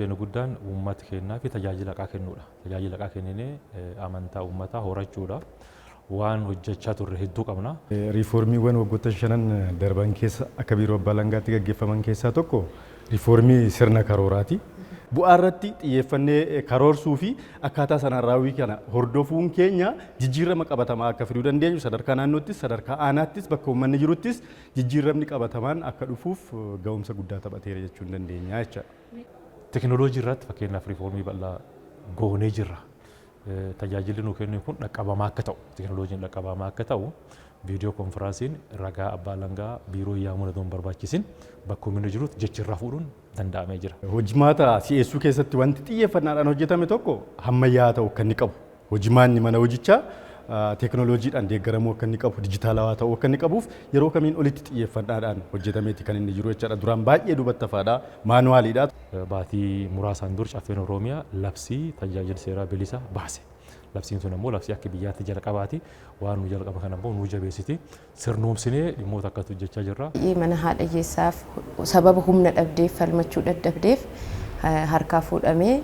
Kaayyoon teenya guddaan uummata keenyaa fi tajaajila haqaa kennuudha. Tajaajila haqaa kenninee amantaa uummataa horachuudha. Waan hojjechaa turre hedduu qabna. Riifoormiiwwan waggoota shanan darban keessa akka Biiroo Abbaa Alangaatti gaggeeffaman keessaa tokko riifoormii sirna karooraati. Bu'aa irratti xiyyeeffannee karoorsuu fi akkaataa sanaan raawwii kana hordofuun keenya jijjiirama qabatamaa akka fiduu dandeenyu, sadarkaa naannoottis, sadarkaa aanaattis, bakka uummanni jiruttis jijjiiramni qabatamaan akka dhufuuf ga'umsa guddaa taphateera jechuu hin dandeenya jechaadha. Tekinooloojii irratti fakkeenyaaf riifoormii bal'aa goonee jirra. Tajaajilli nu kennu kun dhaqqabamaa akka ta'u, tekinooloojiin dhaqqabamaa akka ta'u, viidiyoo konfiraansiin ragaa abbaa alangaa biiroo yaamuun otoo hin barbaachisin bakka humni jirutti jecha irraa fuudhuun danda'amee jira. Hojimaata si'eessuu keessatti wanti xiyyeeffannaadhaan hojjetame tokko hammayyaa ta'uu akka inni qabu, hojimaanni mana hojichaa teekinooloojiidhaan deeggaramuu akka inni qabu, dijitaalawaa ta'uu akka inni qabuuf yeroo kamiin olitti xiyyeeffannaadhaan hojjetameeti kan inni jiru jechaadha. Duraan baay'ee duubatti hafaadha, maanuwaaliidha. Baatii muraasaan dur Caffeen Oromiyaa labsii tajaajila seeraa bilisa baase. Labsiin sun ammoo labsii akka biyyaatti jalqabaati. Waan nu jalqaba kana ammoo nu jabeessiti. Sirnoomsinee dhimmoota akkasitti hojjechaa jirra. Mana haadha hiyyeessaaf sababa humna dhabdeef, falmachuu dadhabdeef harkaa fuudhamee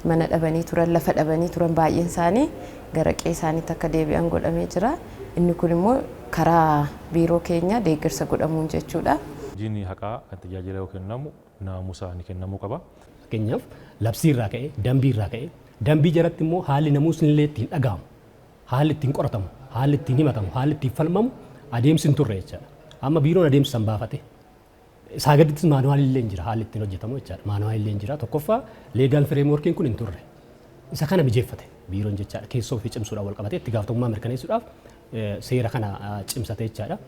mana dhabanii turan, lafa dhabanii turan baay'een isaanii gara qe'ee isaaniitti akka deebi'an godhamee jira. Inni kun immoo karaa biiroo keenya deeggarsa godhamuun jechuudha. Hojiin haqaa kan tajaajila yoo kennamu naamusaan kennamuu qaba. Fakkeenyaaf, labsii irraa ka'ee, dambii irraa ka'ee, dambii jalatti immoo haalli namuusni illee ittiin dhaga'amu, haalli ittiin qoratamu, haalli ittiin himatamu, haalli ittiin falmamu adeemsi hin turre jechaadha. Amma biiroon adeemsa san baafate. Isaa gadittis maanuwaalii illee hin jira, haalli ittiin hojjetamu jechaadha. Maanuwaalii illee hin jira. Tokkoffaa, legal frameworkiin kun hin turre. Isa kana mijeeffate biiroon jechaadha. Keessoo ofii cimsuudhaan wal qabatee itti gaafatamummaa mirkaneessuudhaaf seera kana cimsate jechaadha.